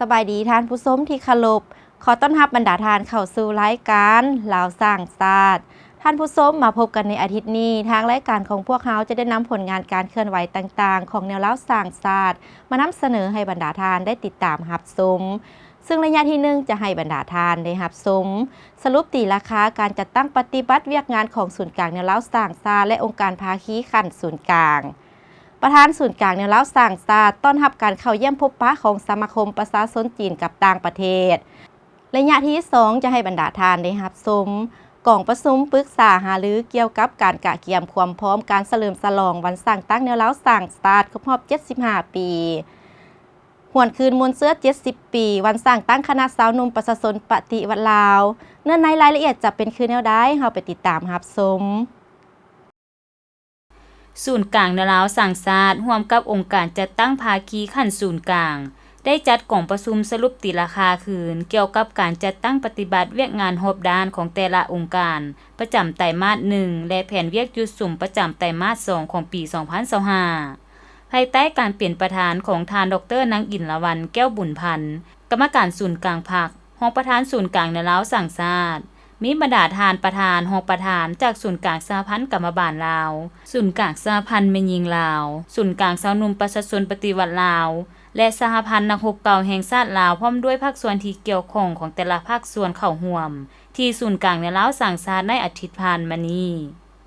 ສະບາຍດີທ່ານຜູ້ຊົມທີ່ເຄົາລົບ, ຂໍຕ້ອນຮັບບັນດາທ່ານເຂົ້າສູ່ລາຍການລາວສ້າງຊາດ. ທ່ານຜູ້ຊົມ, ມາພົບກັນໃນອາທິດນີ້, ທາງລາຍການຂອງພວກເຮົາຈະໄດ້ນຳຜົນງານການເຄື່ອນໄຫວຕ່າງໆຂອງແນວລາວສ້າງຊາດ ມານຳສະເໜີໃຫ້ບັນດາທ່ານໄດ້ຕິດຕາມຮັບຊົມ. ເຊິ່ງໄລຍະທີໜຶ່ງຈະໃຫ້ບັນດາທ່ານໄດ້ຮັບຊົມ ສະຫຼຸບຕີລາຄາການຈັດຕັ້ງປະຕິບັດວຽກງານຂອງສູນກາງແນວລາວສ້າງຊາດ ແລະ ອົງການພາຄີຂັ້ນສູນກາງ. ປະທານສູນກາງແນວລາວສ້າງຊາດ ຕ້ອນຮັບການເຂົ້າຢ້ຽມພົບປະຂອງສະມາຄົມປະຊາຊົນຈີນກັບຕ່າງປະເທດ. ໄລຍະທີສອງຈະໃຫ້ບັນດາທ່ານໄດ້ຮັບຊົມ ກອງປະຊຸມປຶກສາຫາລືກ່ຽວກັບການກະກຽມຄວາມພ້ອມການສະເຫຼີມສະຫຼອງວັນສ້າງຕັ້ງແນວລາວສ້າງຊາດຄົບຮອບເຈັດສິບຫ້າປີ. ຫວນຄືນມວນເຊື້ອເຈັດສິບປີ ວັນສ້າງຕັ້ງຄະນະຊາວໜຸ່ມປະຊາຊົນປະຕິວັດລາວ. ເນື້ອໃນລາຍລະອຽດຈະເປັນຄືແນວໃດ, ເຮົາໄປຕິດຕາມຮັບຊົມ. ສູນກາງແນວລາວສ້າງຊາດ ຮ່ວມກັບອົງການຈັດຕັ້ງພາຄີຂັ້ນສູນກາງ ໄດ້ຈັດກອງປະຊຸມສະຫຼຸບຕີລາຄາຄືນ ກ່ຽວກັບການຈັດຕັ້ງປະຕິບັດວຽກງານຮອບດ້ານຂອງແຕ່ລະອົງການ ປະຈຳໄຕມາດໜຶ່ງ ແລະ ແຜນວຽກຈຸດສຸມປະຈຳໄຕມາດສອງຂອງປີສອງພັນຊາວຫ້າ ພາຍໃຕ້ການເປັນປະທານຂອງທ່ານ ດອກເຕີ ນາງ ອິນລະວັນ ແກ້ວບຸນພັນ ກຳມະການສູນກາງພັກ, ຮອງປະທານສູນກາງແນວລາວສ້າງຊາດ, ມີບັນດາທ່ານປະທານ, ຮອງປະທານຈາກສູນກາງສະຫະພັນກຳມະບານລາວ, ສູນກາງສະຫະພັນແມ່ຍິງລາວ, ສູນກາງຊາວໜຸ່ມປະຊາຊົນປະຕິວັດລາວ ແລະ ສະຫະພັນນັກຮົບເກົ່າແຫ່ງຊາດລາວ ພ້ອມດ້ວຍພາກສ່ວນທີ່ກ່ຽວຂ້ອງຂອງແຕ່ລະພາກສ່ວນເຂົ້າຮ່ວມ ທີ່ສູນກາງແນວລາວສ້າງຊາດໃນອາທິດຜ່ານມານີ້.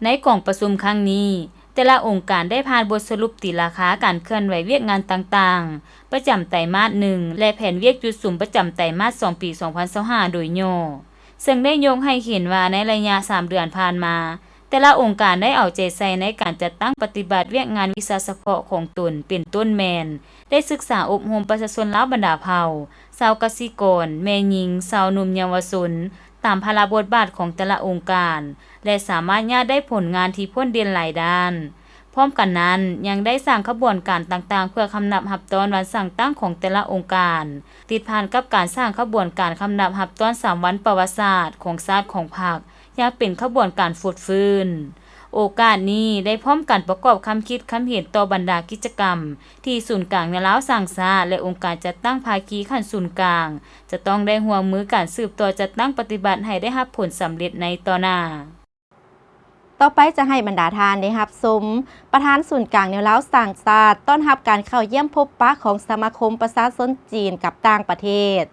ໃນກອງປະຊຸມຄັ້ງນີ້, ແຕ່ລະອົງການໄດ້ຜ່ານບົດສະຫຼຸບຕີລາຄາການເຄື່ອນໄຫວວຽກງານຕ່າງໆ ປະຈຳໄຕມາດໜຶ່ງ ແລະ ແຜນວຽກຈຸດສຸມປະຈຳໄຕມາດສອງປີສອງພັນຊາວຫ້າໂດຍຫຍໍ້, ເຊິ່ງໄດ້ຍົກໃຫ້ເຫັນວ່າໃນໄລຍະສາມເດືອນຜ່ານມາ, ແຕ່ລະອົງການໄດ້ເອົາໃຈໃສ່ໃນການຈັດຕັ້ງປະຕິບັດວຽກງານວິຊາສະເພາະຂອງຕົນ, ເປັນຕົ້ນແມ່ນ ໄດ້ສຶກສາອົບຮົມປະຊາຊົນລາວບັນດາເຜົ່າ, ຊາວກະສິກອນ, ແມ່ຍິງ, ຊາວໜຸ່ມເຍົາວະຊົນ, ຕາມພາລະບົດບາດຂອງແຕ່ລະອົງການ ແລະ ສາມາດຍາດໄດ້ຜົນງານທີ່ພົ້ນເດັ່ນຫຼາຍດ້ານ. ພ້ອມກັນນັ້ນ, ຍັງໄດ້ສ້າງຂະບວນການຕ່າງໆ ເພື່ອຄຳນັບຮັບຕ້ອນວັນສ້າງຕັ້ງຂອງແຕ່ລະອົງການ, ຕິດພັນກັບການສ້າງຂະບວນການຄຳນັບຮັບຕ້ອນສາມວັນປະຫວັດສາດຂອງຊາດຂອງພັກ ຢ່າງເປັນຂະບວນການຟົດຟື້ນ. ໂອກາດນີ້ໄດ້ພ້ອມກັນປະກອບຄຳຄິດຄຳເຫັນຕໍ່ບັນດາກິດຈະກຳ ທີ່ສູນກາງແນວລາວສ້າງຊາດ ແລະ ອົງການຈັດຕັ້ງພາຄີຂັ້ນສູນກາງ ຈະຕ້ອງໄດ້ຮ່ວມມືກັນສືບຕໍ່ຈັດຕັ້ງປະຕິບັດໃຫ້ໄດ້ຮັບຜົນສຳເລັດໃນຕໍ່ໜ້າ. ຕໍ່ໄປຈະໃຫ້ບັນດາທ່ານໄດ້ຮັບຊົມ ປະທານສູນກາງແນວລາວສ້າງຊາດ ຕ້ອນຮັບການເຂົ້າຢ້ຽມພົບປະຂອງສະມາຄົມປະຊາຊົນຈີນກັບຕ່າງປະເທດ.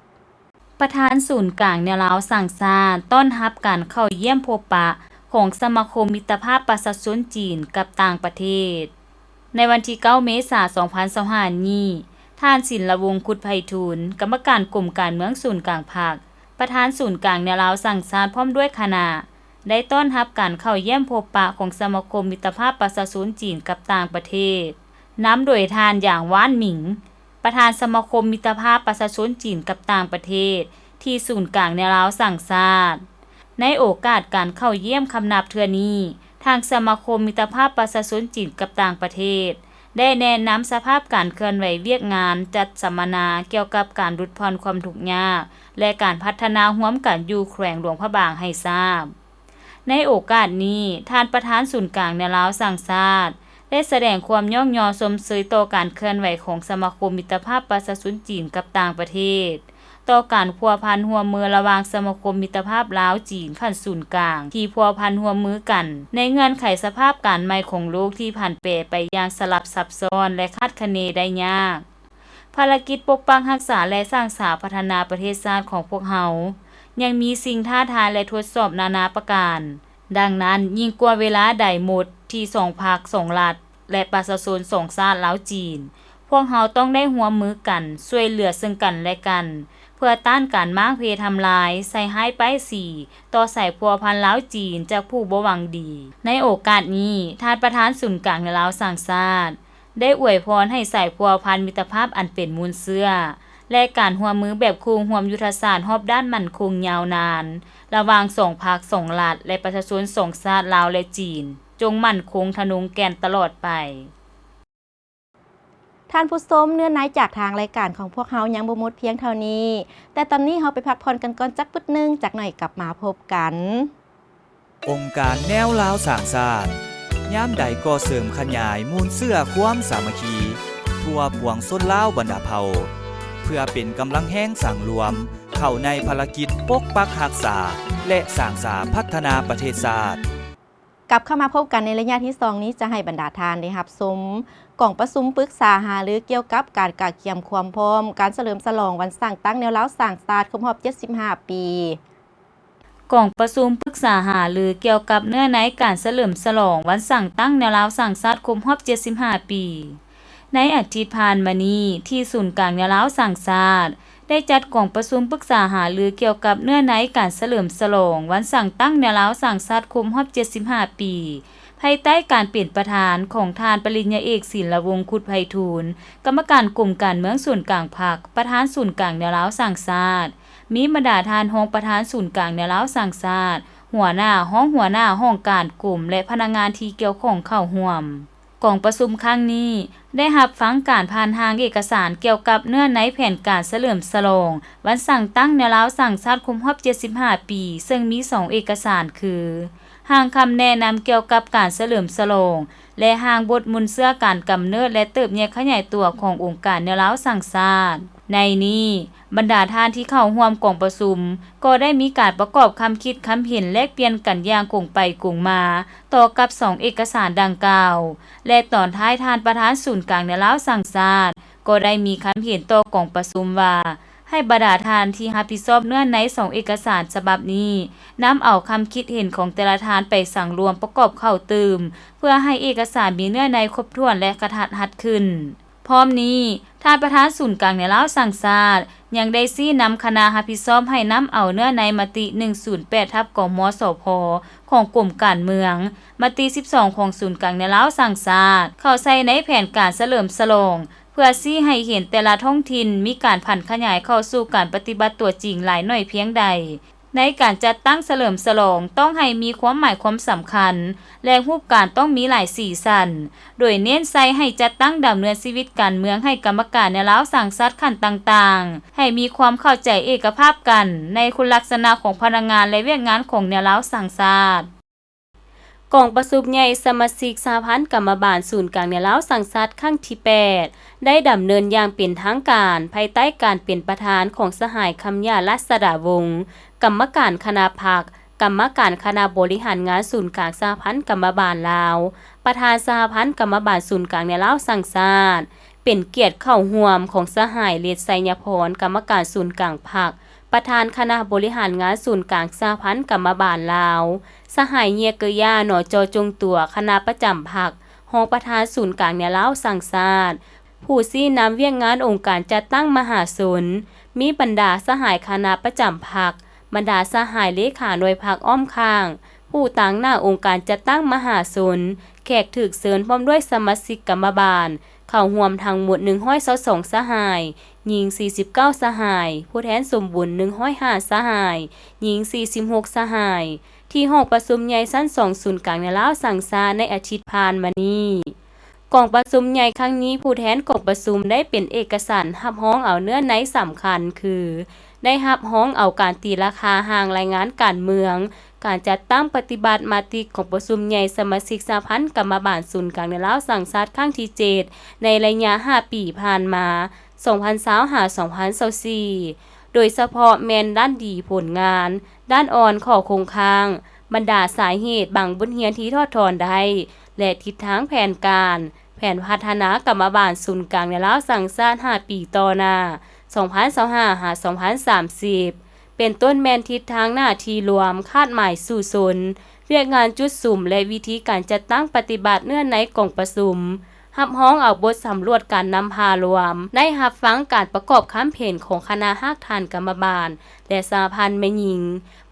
ປະທານສູນກາງແນວລາວສ້າງຊາດ ຕ້ອນຮັບການເຂົ້າຢ້ຽມພົບປະຂອງສະມາຄົມມິດຕະພາບປະຊາຊົນຈີນກັບຕ່າງປະເທດ. ໃນວັນທີເກົ້າເມສາສອງພັນຊາວຫ້ານີ້, ທ່ານ ສິນລະວົງ ຄຸດໄພທູນ ກຳມະການກົມການເມືອງສູນກາງພັກ, ປະທານສູນກາງແນວລາວສ້າງຊາດ ພ້ອມດ້ວຍຄະນະ ໄດ້ຕ້ອນຮັບການເຂົ້າຢ້ຽມພົບປະຂອງສະມາຄົມມິດຕະພາບປະຊາຊົນຈີນກັບຕ່າງປະເທດ, ນຳໂດຍທ່ານ ຢາງ ຫວານໝິງ ປະທານສະມາຄົມມິດຕະພາບປະຊາຊົນຈີນກັບຕ່າງປະເທດ ທີ່ສູນກາງແນວລາວສ້າງຊາດ. ໃນໂອກາດການເຂົ້າຢ້ຽມຄຳນັບເທື່ອນີ້, ທາງສະມາຄົມມິດຕະພາບປະຊາຊົນຈີນກັບຕ່າງປະເທດ ໄດ້ແນະນຳສະພາບການເຄື່ອນໄຫວວຽກງານຈັດສຳມະນາກ່ຽວກັບການຫຼຸດຜ່ອນຄວາມທຸກຍາກ ແລະ ການພັດທະນາຮ່ວມກັນຢູ່ແຂວງຫຼວງພະບາງໃຫ້ຊາບ. ໃນໂອກາດນີ້, ທ່ານປະທານສູນກາງແນວລາວສ້າງຊາດ ໄດ້ສະແດງຄວາມຍ້ອງຍໍຊົມເຊີຍຕໍ່ການເຄື່ອນໄຫວຂອງສະມາຄົມມິດຕະພາບປະຊາຊົນຈີນກັບຕ່າງປະເທດ, ຕໍ່ການພົວພັນຮ່ວມມືລະຫວ່າງສະມາຄົມມິດຕະພາບລາວ-ຈີນຂັ້ນສູນກາງ ທີ່ພົວພັນຮ່ວມມືກັນໃນເງື່ອນໄຂສະພາບການໃໝ່ຂອງໂລກທີ່ຜັນແປໄປຢ່າງສະຫຼັບຊັບຊ້ອນ ແລະ ຄາດຄະເນໄດ້ຍາກ. ພາລະກິດປົກປັກຮັກສາ ແລະ ສ້າງສາພັດທະນາປະເທດຊາດຂອງພວກເຮົາ ຍັງມີສິ່ງທ້າທາຍ ແລະ ທົດສອບນານາປະການ. ດັ່ງນັ້ນ, ຍິ່ງກວ່າເວລາໃດໝົດທີ່ສອງພັກ, ສອງລັດ ແລະ ປະຊາຊົນສອງຊາດລາວ-ຈີນ, ພວກເຮົາຕ້ອງໄດ້ຮ່ວມມືກັນ, ຊ່ວຍເຫຼືອເຊິ່ງກັນ ແລະ ກັນ, ເພື່ອຕ້ານການມ້າງເພທຳລາຍ, ໃສ່ຮ້າຍປ້າຍສີຕໍ່ສາຍພົວພັນລາວ-ຈີນຈາກຜູ້ບໍ່ຫວັງດີ. ໃນໂອກາດນີ້, ທ່ານປະທານສູນກາງແນວລາວສ້າງຊາດ ໄດ້ອວຍພອນໃຫ້ສາຍພົວພັນມິດຕະພາບອັນເປັນມູນເຊື້ອ ແລະ ການຮ່ວມມືແບບຄູ່ຮ່ວມຍຸດທະສາດຮອບດ້ານໝັ້ນຄົງຍາວນານ ລະຫວ່າງສອງພັກ, ສອງລັດ ແລະ ປະຊາຊົນສອງຊາດລາວ ແລະ ຈີນ ຈົ່ງໝັ້ນຄົງທະນົງແກ່ນຕະຫຼອດໄປ. ທ່ານຜູ້ຊົມ, ເນື້ອໃນຈາກທາງລາຍການຂອງພວກເຮົາຍັງບໍ່ໝົດພຽງເທົ່ານີ້, ແຕ່ຕອນນີ້ເຮົາໄປພັກຜ່ອນກັນກ່ອນຈັກປຶດໜຶ່ງ, ຈັກໜ້ອຍກັບມາພົບກັນ. ອົງການແນວລາວສ້າງຊາດ ຍາມໃດກໍເສີມຂະຫຍາຍມູນເຊື້ອຄວາມສາມັກຄີ ທົ່ວປວງຊົນລາວບັນດາເຜົ່າ. ເພື່ອເປັນກຳລັງແຮງສັງລວມ ເຂົ້າໃນພາລະກິດປົກປັກຮັກສາ ແລະ ສ້າງສາພັດທະນາປະເທດຊາດ. ກັບເຂົ້າມາພົບກັນໃນໄລຍະທີສອງນີ້ ຈະໃຫ້ບັນດາທ່ານໄດ້ຮັບຊົມ ກອງປະຊຸມປຶກສາຫາລືກ່ຽວກັບການກະກຽມຄວາມພ້ອມການສະເຫຼີມສະຫຼອງວັນສ້າງຕັ້ງແນວລາວສ້າງຊາດຄົບຮອບເຈັດສິບຫ້າປີ. ກອງປະຊຸມປຶກສາຫາລືກ່ຽວກັບເນື້ອໃນການສະເຫຼີມສະຫຼອງວັນສ້າງຕັ້ງແນວລາວສ້າງຊາດຄົບຮອບເຈັດສິບຫ້າປີ. ໃນອາທິດຜ່ານມານີ້ ທີ່ສູນກາງແນວລາວສ້າງຊາດ ໄດ້ຈັດກອງປະຊຸມປຶກສາຫາລືກ່ຽວກັບເນື້ອໃນການສະເຫຼີມສະຫຼອງວັນສ້າງຕັ້ງແນວລາວສ້າງຊາດຄົບຮອບເຈັດສິບຫ້າປີ ພາຍໃຕ້ການເປັນປະທານຂອງທ່ານປະລິນຍາເອກ ສິນລະວົງ ຄຸດໄພທູນ ກຳມະການກົມການເມືອງສູນກາງພັກ, ປະທານສູນກາງແນວລາວສ້າງຊາດ, ມີບັນດາທ່ານຮອງປະທານສູນກາງແນວລາວສ້າງຊາດ, ຫົວໜ້າ, ຮອງຫົວໜ້າຫ້ອງການກົມ ແລະ ພະນັກງານທີ່ກ່ຽວຂ້ອງເຂົ້າຮ່ວມ. ກອງປະຊຸມຄັ້ງນີ້ ໄດ້ຮັບຟັງການຜ່ານຮ່າງເອກະສານກ່ຽວກັບເນື້ອໃນແຜນການສະເຫຼີມສະຫຼອງວັນສ້າງຕັ້ງແນວລາວສ້າງຊາດຄົບຮອບເຈັດສິບຫ້າປີ, ເຊິ່ງມີສອງເອກະສານຄື ຮ່າງຄຳແນະນຳກ່ຽວກັບການສະເຫຼີມສະຫຼອງ ແລະ ຮ່າງບົດມູນເຊື້ອການກຳເນີດ ແລະ ເຕີບໃຫຍ່ຂະຫຍາຍຕົວຂອງອົງການແນວລາວສ້າງຊາດ. ໃນນີ້, ບັນດາທ່ານທີ່ເຂົ້າຮ່ວມກອງປະຊຸມ ກໍໄດ້ມີການປະກອບຄຳຄິດຄຳເຫັນແລກປ່ຽນກັນຢ່າງກົງໄປກົງມາ ຕໍ່ກັບສອງເອກະສານດັ່ງກ່າວ ແລະ ຕອນທ້າຍທ່ານປະທານສູນກາງແນວລາວສ້າງຊາດ ກໍໄດ້ມີຄຳເຫັນຕໍ່ກອງປະຊຸມວ່າ ໃຫ້ບັນດາທ່ານທີ່ຮັບຜິດຊອບເນື້ອໃນສອງເອກະສານສະບັບນີ້ ນຳເອົາຄຳຄິດເຫັນຂອງແຕ່ລະທ່ານໄປສັງລວມປະກອບເຂົ້າຕື່ມ ເພື່ອໃຫ້ເອກະສານມີເນື້ອໃນຄົບຖ້ວນ ແລະ ກະທັດຮັດຂຶ້ນ. ພ້ອມນີ້, ທ່ານປະທານສູນກາງແນວລາວສ້າງຊາດ ຍັງໄດ້ຊີ້ນຳຄະນະຮັບຜິດຊອບໃຫ້ນຳເອົາເນື້ອໃນມະຕິ ໜຶ່ງສູນແປດ ທັບ ກມສພ ຂອງກົມການເມືອງ, ມະຕິ ສິບສອງ ຂອງສູນກາງແນວລາວສ້າງຊາດ ເຂົ້າໃສ່ໃນແຜນການສະເຫຼີມສະຫຼອງ ເພື່ອຊີ້ໃຫ້ເຫັນແຕ່ລະທ້ອງຖິ່ນມີການຜັນຂະຫຍາຍເຂົ້າສູ່ການປະຕິບັດຕົວຈິງຫຼາຍໜ້ອຍພຽງໃດ. ໃນການຈັດຕັ້ງສະເຫຼີມສະຫຼອງ ຕ້ອງໃຫ້ມີຄວາມໝາຍຄວາມສຳຄັນ ແລະ ຮູບການຕ້ອງມີຫຼາຍສີສັນ, ໂດຍເນັ້ນໃສ່ໃຫ້ຈັດຕັ້ງດຳເນີນຊີວິດການເມືອງໃຫ້ກຳມະການແນວລາວສ້າງຊາດຂັ້ນຕ່າງໆ ໃຫ້ມີຄວາມເຂົ້າໃຈເອກະພາບກັນໃນຄຸນລັກສະນະຂອງພະນັກງານ ແລະ ວຽກງານຂອງແນວລາວສ້າງຊາດ. ກອງປະຊຸມໃຫຍ່ສະມາຊິກສະຫະພັນກຳມະບານສູນກາງແນວລາວສ້າງຊາດຄັ້ງທີແປດ ໄດ້ດຳເນີນຢ່າງເປັນທາງການ ພາຍໃຕ້ການເປັນປະທານຂອງສະຫາຍ ຄຳຫຍາ ລັດສະດາວົງ ກຳມະການຄະນະພັກ, ກຳມະການຄະນະບໍລິຫານງານສູນກາງສະຫະພັນກຳມະບານລາວ, ປະທານສະຫະພັນກຳມະບານສູນກາງແນວລາວສ້າງຊາດ, ເປັນກຽດເຂົ້າຮ່ວມຂອງສະຫາຍ ເລດ ໄຊຍະພອນ ກຳມະການສູນກາງພັກ, ປະທານຄະນະບໍລິຫານງານສູນກາງສະຫະພັນກຳມະບານລາວ, ສະຫາຍ ເຢຍເກີຢາ ໜໍ ຈໍ ຈົງຕົວ ຄະນະປະຈຳພັກ, ຮອງປະທານສູນກາງແນວລາວສ້າງຊາດ, ຜູ້ຊີ້ນຳວຽກງານອົງການຈັດຕັ້ງມະຫາຊົນ, ມີບັນດາສະຫາຍຄະນະປະຈຳພັກ, ບັນດາສະຫາຍເລຂາໜ່ວຍພັກອ້ອມຂ້າງ, ຜູ້ຕາງໜ້າອົງການຈັດຕັ້ງມະຫາຊົນ, ແຂກຖືກເຊີນພ້ອມດ້ວຍສະມາຊິກກຳມະບານ ເຂົ້າຮ່ວມທັງໝົດ ໜຶ່ງຮ້ອຍຊາວສອງ ສະຫາຍ, ຍິງ ສີ່ສິບເກົ້າ ສະຫາຍ, ຜູ້ແທນສົມບູນ ໜຶ່ງຮ້ອຍຫ້າ ສະຫາຍ, ຍິງ ສີ່ສິບຫົກ ສະຫາຍ ທີ່ຫ້ອງປະຊຸມໃຫຍ່ຊັ້ນສອງ ສູນກາງແນວລາວສ້າງຊາດ ໃນອາທິດຜ່ານມານີ້. ກອງປະຊຸມໃຫຍ່ຄັ້ງນີ້ ຜູ້ແທນກອງປະຊຸມໄດ້ເປັນເອກະສານຮັບຮອງເອົາເນື້ອໃນສຳຄັນຄື ໄດ້ຮັບຮອງເອົາການຕີລາຄາຮ່າງລາຍງານການເມືອງ, ການຈັດຕັ້ງປະຕິບັດມະຕິກອງປະຊຸມໃຫຍ່ສະມາຊິກສະຫະພັນກຳມະບານສູນກາງແນວລາວສ້າງຊາດຄັ້ງທີເຈັດ ໃນໄລຍະຫ້າປີຜ່ານມາ ສອງພັນຊາວ ຫາ ສອງພັນຊາວສີ່ ໂດຍສະເພາະແມ່ນດ້ານດີຜົນງານ, ດ້ານອ່ອນຂໍ້ຄົງຄ້າງ, ບັນດາສາເຫດບາງບົດຮຽນທີ່ຖອດຖອນໄດ້ ແລະ ທິດທາງແຜນການ, ແຜນພັດທະນາກຳມະບານສູນກາງແນວລາວສ້າງຊາດຫ້າປີຕໍ່ໜ້າ ສອງພັນຊາວຫ້າ ຫາ ສອງພັນສາມສິບ ເປັນຕົ້ນແມ່ນທິດທາງໜ້າທີ່ລວມ, ຄາດໝາຍສູ້ຊົນ, ວຽກງານຈຸດສຸມ ແລະ ວິທີການຈັດຕັ້ງປະຕິບັດເນື້ອໃນກອງປະຊຸມ, ຮັບຮອງເອົາບົດສຳຫຼວດການນຳພາລວມ, ໄດ້ຮັບຟັງການປະກອບຄຳເຫັນຂອງຄະນະຮາກຖານກຳມະບານ ແລະ ສະຫະພັນແມ່ຍິງ.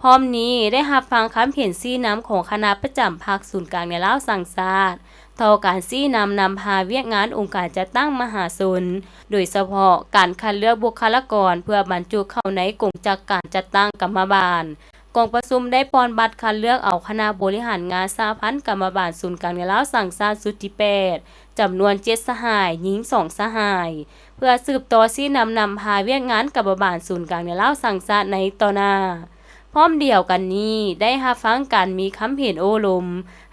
ພ້ອມນີ້ໄດ້ຮັບຟັງຄຳເຫັນຊີ້ນຳຂອງຄະນະປະຈຳພັກສູນກາງແນວລາວສ້າງຊາດ ຕໍ່ການຊີ້ນຳນຳພາວຽກງານອົງການຈັດຕັ້ງມະຫາຊົນ, ໂດຍສະເພາະການຄັດເລືອກບຸກຄະລາກອນເພື່ອບັນຈຸເຂົ້າໃນກົງຈັກການຈັດຕັ້ງກຳມະບານ. ກອງປະຊຸມໄດ້ປ່ອນບັດຄັດເລືອກເອົາຄະນະບໍລິຫານງານສະຫະພັນກຳມະບານສູນກາງແນວລາວສ້າງຊາດຊຸດທີແປດ ຈຳນວນເຈັດສະຫາຍ, ຍິງສອງສະຫາຍ ເພື່ອສືບຕໍ່ຊີ້ນຳນຳພາວຽກງານກຳມະບານສູນກາງແນວລາວສ້າງຊາດໃນຕໍ່ໜ້າ. ພ້ອມດຽວກັນນີ້ ໄດ້ຮັບຟັງການມີຄຳເຫັນໂອ້ລົມ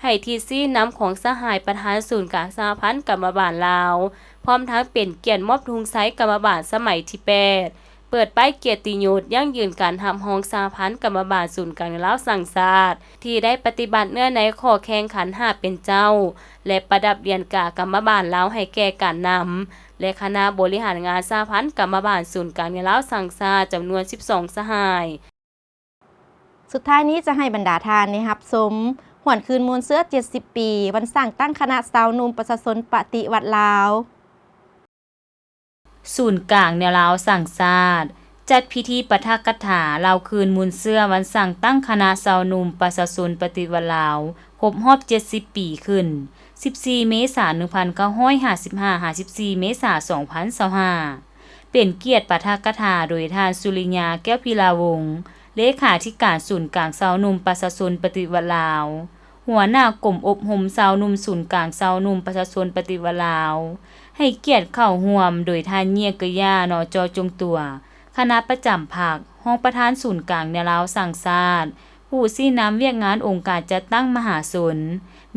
ໃຫ້ທິດຊີ້ນຳຂອງສະຫາຍປະທານສູນກາງສະຫະພັນກຳມະບານລາວ, ພ້ອມທັງເປັນກຽດມອບທຸງໄຊກຳມະບານສະໄໝທີແປດ, ເປີດປ້າຍກຽດຕິຍົດຢັ້ງຢືນການຮັບຮອງສະຫະພັນກຳມະບານສູນກາງແນວລາວສ້າງຊາດ ທີ່ໄດ້ປະຕິບັດເນື້ອໃນຂໍ້ແຂ່ງຂັນຫ້າເປັນເຈົ້າ ແລະ ປະດັບຫຼຽນກາກຳມະບານລາວໃຫ້ແກ່ການນຳ ແລະ ຄະນະບໍລິຫານງານສະຫະພັນກຳມະບານສູນກາງແນວລາວສ້າງຊາດ ຈຳນວນສິບສອງສະຫາຍ. ສຸດທ້າຍນີ້ຈະໃຫ້ບັນດາທ່ານໄດ້ຮັບຊົມ ຫວນຄືນມູນເຊື້ອເຈັດສິບປີ ວັນສ້າງຕັ້ງຄະນະຊາວໜຸ່ມປະຊາຊົນປະຕິວັດລາວ. ສູນກາງແນວລາວສ້າງຊາດ ຈັດພິທີປາຖະກະຖາລາວຄືນມູນເຊື້ອວັນສ້າງຕັ້ງຄະນະຊາວໜຸ່ມປະຊາຊົນປະຕິວັດລາວ ຄົບຮອບເຈັດສິບປີຂຶ້ນ ສິບສີ່ເມສາ ໜຶ່ງພັນເກົ້າຮ້ອຍຫ້າສິບຫ້າ ຫາ ສິບສີ່ເມສາ ສອງພັນຊາວຫ້າ ເປັນກຽດປາຖະກະຖາໂດຍທ່ານ ສຸລິຍາ ແກ້ວພິລາວົງ ເລຂາທິການສູນກາງຊາວໜຸ່ມປະຊາຊົນປະຕິວັດລາວ, ຫົວໜ້າກົມອົບຮົມຊາວໜຸ່ມສູນກາງຊາວໜຸ່ມປະຊາຊົນປະຕິວັດລາວ, ໃຫ້ກຽດເຂົ້າຮ່ວມໂດຍທ່ານ ເຍກະຢາ ນ ຈ ຈົງຕົວ ຄະນະປະຈຳພັກ, ຮອງປະທານສູນກາງແນວລາວສ້າງຊາດ, ຜູ້ຊີ້ນຳວຽກງານອົງການຈັດຕັ້ງມະຫາຊົນ,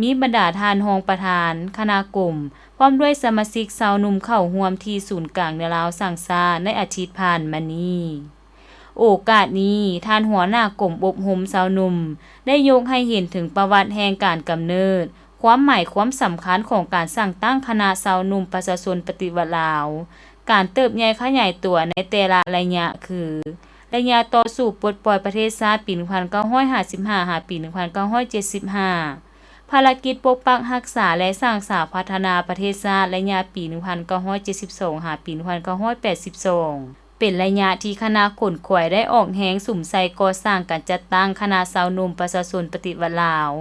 ມີບັນດາທ່ານຮອງປະທານ, ຄະນະກົມ, ພ້ອມດ້ວຍສະມາຊິກຊາວໜຸ່ມເຂົ້າຮ່ວມທີ່ສູນກາງແນວລາວສ້າງຊາດໃນອາທິດຜ່ານມານີ້. ໂອກາດນີ້, ທ່ານຫົວໜ້າກົມອົບຮົມຊາວໜຸ່ມ ໄດ້ຍົກໃຫ້ເຫັນເຖິງປະຫວັດແຫ່ງການກຳເນີດ, ຄວາມໝາຍຄວາມສຳຄັນຂອງການສ້າງຕັ້ງຄະນະຊາວໜຸ່ມປະຊາຊົນປະຕິວັດລາວ, ການເຕີບໃຫຍ່ຂະຫຍາຍຕົວໃນແຕ່ລະໄລຍະຄື ໄລຍະຕໍ່ສູ້ປົດປ່ອຍປະເທດຊາດປີໜຶ່ງພັນເກົ້າຮ້ອຍຫ້າສິບຫ້າ ຫາປີໜຶ່ງພັນເກົ້າຮ້ອຍເຈັດສິບຫ້າ, ພາລະກິດປົກປັກຮັກສາ ແລະ ສ້າງສາພັດທະນາປະເທດຊາດໄລຍະປີໜຶ່ງພັນເກົ້າຮ້ອຍເຈັດສິບສອງ ຫາປີໜຶ່ງພັນເກົ້າຮ້ອຍແປດສິບສອງ ເປັນໄລຍະທີ່ຄະນະຂົນຂວາຍໄດ້ອອກແຮງສຸມໃສ່ກໍ່ສ້າງການຈັດຕັ້ງຄະນະຊາວໜຸ່ມປະຊາຊົນປະຕິວັດລາວ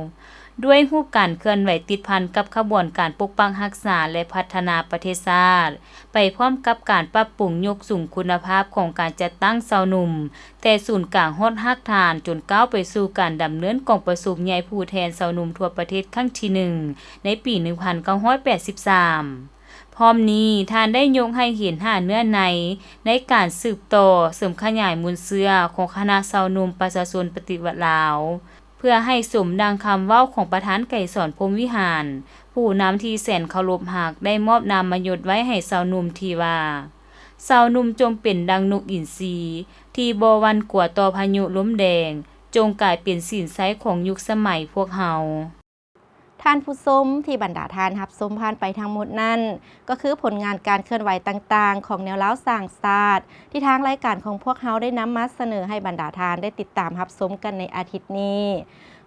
ດ້ວຍຮູບການເຄື່ອນໄຫວຕິດພັນກັບຂະບວນການປົກປັກຮັກສາ ແລະ ພັດທະນາປະເທດຊາດ ໄປພ້ອມກັບການປັບປຸງຍົກສູງຄຸນນະພາບຂອງການຈັດຕັ້ງຊາວໜຸ່ມ ແຕ່ສູນກາງຮອດຮາກຖານ ຈົນກ້າວໄປສູ່ການດຳເນີນກອງປະຊຸມໃຫຍ່ຜູ້ແທນຊາວໜຸ່ມທົ່ວປະເທດຄັ້ງທີໜຶ່ງ ໃນປີໜຶ່ງພັນເກົ້າຮ້ອຍແປດສິບສາມ. ພ້ອມນີ້, ທ່ານໄດ້ຍົກໃຫ້ເຫັນຫ້າເນື້ອໃນ ໃນການສືບຕໍ່ເສີມຂະຫຍາຍມູນເຊື້ອຂອງຄະນະຊາວໜຸ່ມປະຊາຊົນປະຕິວັດລາວ ເພື່ອໃຫ້ສົມດັ່ງຄຳເວົ້າຂອງປະທານໄກສອນ ພົມວິຫານ, ຜູ້ນຳທີ່ແສນເຄົາລົບຮັກ ໄດ້ມອບນາມມະຍົດໄວ້ໃຫ້ຊາວໜຸ່ມທີ່ວ່າ, ຊາວໜຸ່ມຈົ່ງເປັນດັ່ງນົກອິນຊີ ທີ່ບໍ່ຫວັ່ນກົວຕໍ່ພາຍຸລົມແດງ, ຈົ່ງກາຍເປັນສິນໄຊຂອງຍຸກສະໄໝພວກເຮົາ. ທ່ານຜູ້ຊົມ, ທີ່ບັນດາທ່ານຮັບຊົມຜ່ານໄປທັງໝົດນັ້ນ, ກໍຄືຜົນງານການເຄື່ອນໄຫວຕ່າງໆຂອງແນວລາວສ້າງຊາດ ທີ່ທາງລາຍການຂອງພວກເຮົາໄດ້ນຳມາສະເໜີໃຫ້ບັນດາທ່ານໄດ້ຕິດຕາມຮັບຊົມກັນໃນອາທິດນີ້.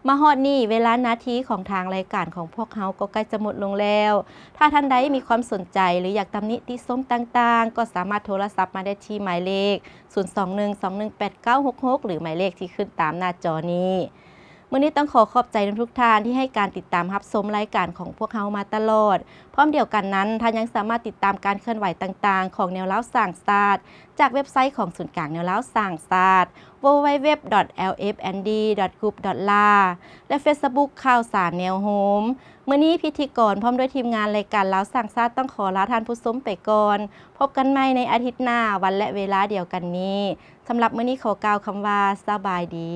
ມາຮອດນີ້, ເວລານາທີຂອງທາງລາຍການຂອງພວກເຮົາກໍໃກ້ຈະໝົດລົງແລ້ວ. ຖ້າທ່ານໃດມີຄວາມສົນໃຈ ຫຼື ຢາກຕຳໜິຕິຊົມຕ່າງໆ, ກໍສາມາດໂທລະສັບມາໄດ້ທີ່ໝາຍເລກ ສູນສອງໜຶ່ງສອງໜຶ່ງແປດເກົ້າຫົກຫົກ ຫຼື ໝາຍເລກທີ່ຂຶ້ນຕາມໜ້າຈໍນີ້. ມື້ນີ້ຕ້ອງຂໍຂອບໃຈນຳທຸກທ່ານທີ່ໃຫ້ການຕິດຕາມຮັບຊົມລາຍການຂອງພວກເຮົາມາຕະຫຼອດ. ພ້ອມດຽວກັນນັ້ນ, ທ່ານຍັງສາມາດຕິດຕາມການເຄື່ອນໄຫວຕ່າງໆຂອງແນວລາວສ້າງຊາດ ຈາກເວັບໄຊຂອງສູນກາງແນວລາວສ້າງຊາດ ดับเบิลยู ดับเบิลยู ดับเบิลยู ดอท แอล เอฟ เอ็น ดี ดอท กรุ๊ป ดอท แอล เอ ແລະ ເຟສບຸກຂ່າວສານແນວໂຮມ. ມື້ນີ້ພິທີກອນພ້ອມດ້ວຍທີມງານລາຍການລາວສ້າງຊາດຕ້ອງຂໍລາທ່ານຜູ້ຊົມໄປກ່ອນ. ພົບກັນໃໝ່ໃນອາທິດໜ້າ, ວັນ ແລະ ເວລາດຽວກັນນີ້. ສຳລັບມື້ນີ້ຂໍກ່າວຄຳວ່າ ສະບາຍດີ.